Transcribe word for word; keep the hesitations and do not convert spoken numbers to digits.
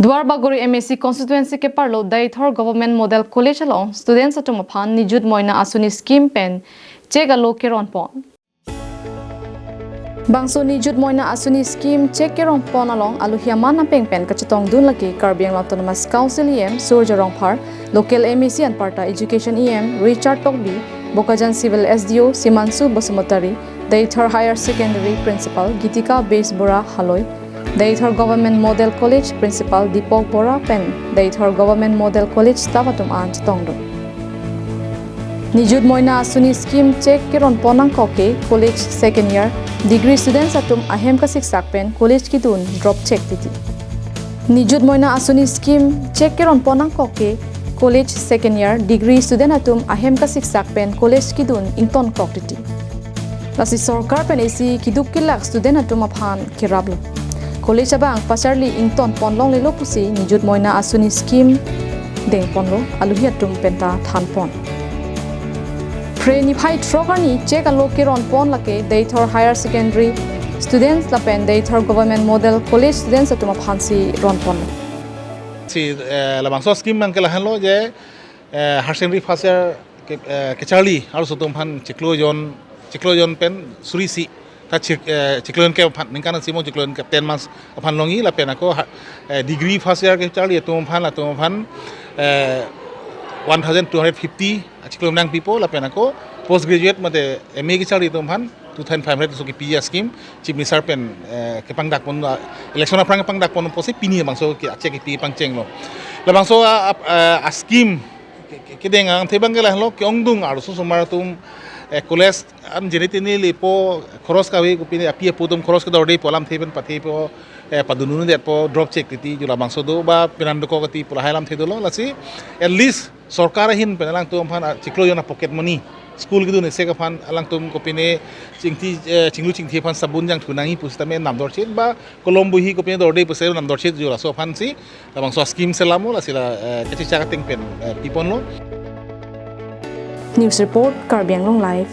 Duar Bagori M A C constituency keparlo Deithor Government Model College along students atum aphan Nijut Moina Asoni scheme pen cheque alo keron pon. Bangso Nijut Moina Asoni scheme cheque keron pon along aluhi aman apeng pen kachetongdun lake Karbi Anglong Autonomous Council E M Surjya Rongphar, local M A C anparta Education E M Richard Tokbi, Bokajan Civil S D O Simanshu Basumatary, Deithor Higher Secondary Principal Gitika Bey Bora Haloi, Deithor Government Model College Principal Deepak Bora pen Deithor Government Model College staff atum an chetongdun. Nijut Moina Asoni scheme cheque keron pon nangkok ke college second year degree students atum ahem kasiksak pen college kedun drop cheque titi. Nijut Moina Asoni scheme cheque keron pon nangkok ke college second year degree student atum ahem kasiksak pen college kedun ingtonkok titi. Lasi sorkar pen isi keduk kelak student atum aphan keraplo. College abang pacharli ington pon longlelo pusi Nijut Moina Asoni scheme dengponlo, aluhi atum penta thanpon. Phre niphai throk arni cheque alo keron pon lake Deithor Higher Secondary students lapen Deithor Government Model College students atum aphansi ron ponlo. Si, eh, labangso scheme abang ke lahenlo je, eh, higher secondary first year ke, eh, kecharli arloso atum aphan chiklo jon, chiklo jon pen suri isi ta chik, eh, chiklo jon kep aphan, ningkan isi mo chiklo jon kep, ten months aphan longji lapen ako ha, eh, degree first year kecharli atum aphan, atum aphan, eh, one thousand two hundred fifty chiklo jon nangpipo lapen ako post graduate mate M A kecharli atum aphan two thousand five hundred so kepiji a-scheme Chief Minister pen, eh, kepangdak pon, ah, election aphrang kepangdak pon pusi pini bangso ke cheque kepi pangchenglo. Labangso a, a, a, a-scheme ke, ke, kedeng angthe abang ke lahenlo ke-ongdung arloso osomar atum, eh, college an jeni teni lepo khoros kave kopine api apo atum khoros kedordepo alamthe pen pathepo, eh, padunun detpo drop cheque titi, jula bangso do ba penan dokok titi pu lahai alamthe dolo, lasi at least sorkar ahin pen alangtum aphan, ah, chiklo jon a-pocket money school kedun esek aphan alangtum kopine chingthi, eh, chinglu chingthi aphan sabun jangthu nangji pusitame namdorchit ba kolom bohi kopine dorde pusi namdorchit, jula laso aphansi labangso scheme selamlo, lasi la, eh, kachechak ateng pen, eh, piponlo. News report, Karbi Anglong Live.